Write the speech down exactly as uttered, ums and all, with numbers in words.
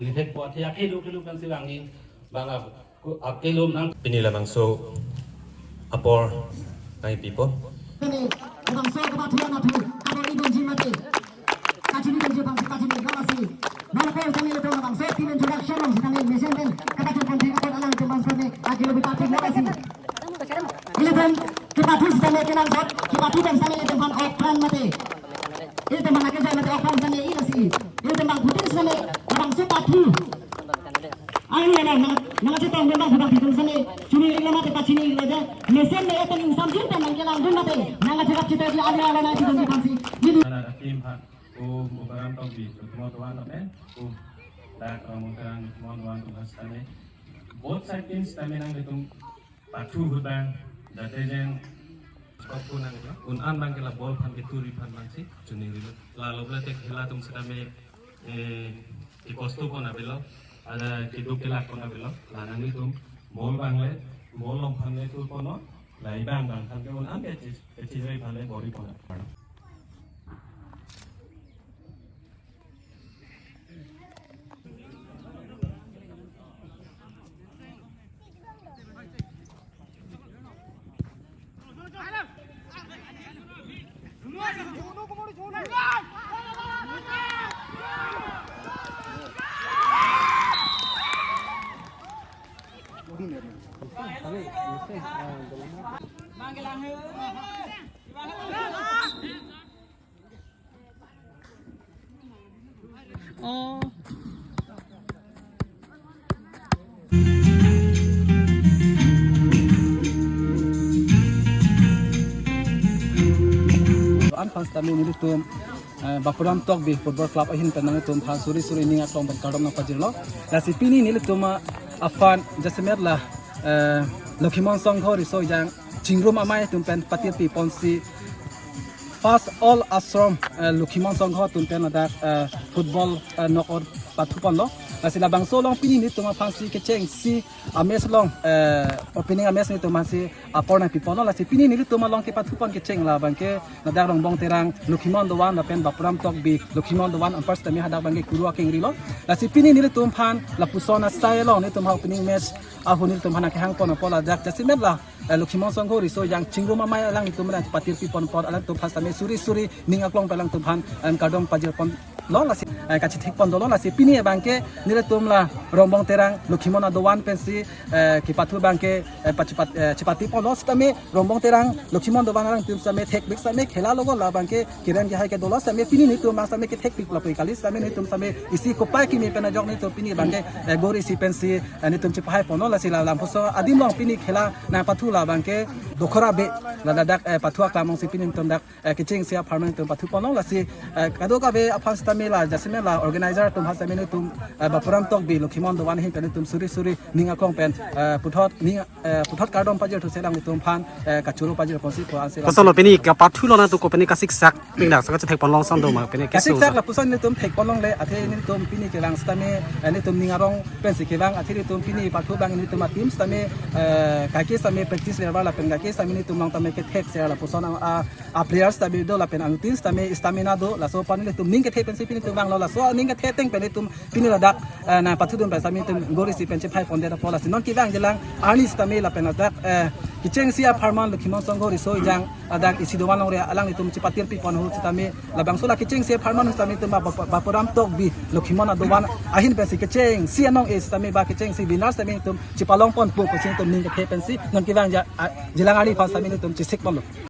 Nithek puat ya kelu kelu kan si wangi bang aku aku lum nang. Pini labangso apor nangpipo. Pini labangso kebathu anathu, apor idunji mati. Kachini dunji bangsi kachini, lasi. Nang apor sani ilitum labangso team introduction along sitame mesen pen kata chupon thek apor alangtum bangsi sitame akelo bita thek lasi. Ilitum kepathu sitame kenangsot, kepathu pen sitame ilitum aphan okran mati. Ilitum aphan akejai mati okran sitame ilasi. Ilitum bang phutin sitame labangso pathu. Ahi ala nang, nang chetong pen bang phutin sitame chuni ilo mati kachini ilo aja. Mesen le eten insam jin pen nangkelangdun mati. Nang cherak chetak di ala ala nang chidun di bangsi. Nini. Ada tim ha, ko Bapuram Tokbi, Lokhimon Dovan amen, ko dak Rongmongterang Lokhimon Dovan atum sitame. Both side teams sitame nangtum pathu ahut bang, jate jen kok ko nang un-an bang ke la ball aphan keturi aphan bangsi chuni rilo. La lo bla tek hela atum sitame, eh, kekosto pon avelo, ada keduk kelak pon avelo. La nanglitum ball bang le, ball along aphan le tur ponlo, la ibang bang aphan ke un-an ke chis, ke chis rai aphan le bori ponlo. Oh. An aphan sitame nelitum, eh, Bapuram Tokbi Football Club ahin pen nangtum aphan suri suri ning aklong pen kardom nangpajirlo. Lasi pini nelitum, ah, aphan jasemet la, eh, Lokhimon Songho Riso Ejang Chingrum Amei atum pen patirpi ponsi First All Assam, eh, Lokhimon Songho atum pen ladak, eh, football, eh, knockout pathu ponlo. Lasi labangso along pini nelitum aphansi kechengsi amatch along, eh, opening amatch nelitum aphansi apor nangpi ponlo. Lasi pini nelitum along kepathu pon kecheng labang ke ladak Rongbong Terang Lokhimon Dovan lapen Bapuram Tokbi Lokhimon Dovan anpar sitame hadak bang ke kuru akengrilo. Lasi pini nelitum aphan lapuson asai along nelitum ha opening match ahut nelitum aphan kehang pon apor ladak jasemet la, eh, Lokhimon Songho Riso Ejang Chingrum Amei alanglitum pen patirpi pon apor alangtum aphan sitame suri suri ning aklong pen alangtum aphan, eh, kardom pajir ponlo lasi, eh, kachethek pon dolo. Lasi pini abang ke nelitum la Rongbong Terang Lokhimon Dovan pensi, eh, kepathu bang ke, eh, pachipat, eh, chepati ponlo sitame Rongbong Terang Lokhimon Dovan alangtum sitame thekpik sitame khela logo labang ke kerem kehai ke dolo sitame pini nelitum bang sitame kethekpik lapu kali sitame nelitum sitame isi kopai kimi pen ajok nelitum pini bang ke, eh, gori isi pensi, eh, nelitum chepahai ponlo. Lasi la lapuson adim along pini khela nangpathu labang ke Dokhora Be, la ladak, eh, pathu akam alongsi pini nelitum dak, eh, kechengsi apharman nelitum pathu ponlo. Lasi, eh, kadokave aphan sitame la jasemet la organizer atum aphan sitame nelitum, eh, Bapuram Tokbi Lokhimon Dovan ahin pen nelitum suri suri ning aklong pen, eh, puthot ning, eh, puthot kardom pajir thuse alangtum aphan, eh, kachoro pajir ponsi ko ansi. Kosonlo pini kapathulo nangtum ko pini kasiksak pini dak saka thek ponlong song do ma pini kesu. Kasiksak lapuson nelitum thek ponlongle, athe nelitum pini kelang sitame, eh, nelitum ning arong pensi kelang, athe nelitum pini pathu bang nelitum a-team sitame, eh, kaike sitame practice level lapen kaike sitame nelitum along tame kethek se lapuson a, a, a players sitame do lapen angtin sitame stamina do, laso aphan nelitum ning kethe pensi pini nelitum vanglo, laso ning kethe ateng pen nelitum pini ladak, eh, nangpathudun pen sitame nelitum gori isi pen chephai pondet apor lasi non kevang jelang arni sitame lapen ladak, eh, kechengsi apharman Lokhimon Songho Riso Ejang ladak isi dovan longri alanglitum chepatirpi pon ahut sitame labangso la kechengsi apharman sitame nelitum Bap-, Bap-, Bapuram Tokbi Lokhimon Dovan ahin pensi kechengsi anong-e sitame ba kechengsi winner sitame nelitum chepalong ponpo pusi nelitum ning kethe pensi non kevang ja, a, jelang arni aphan sitame nelitum chesik ponlo.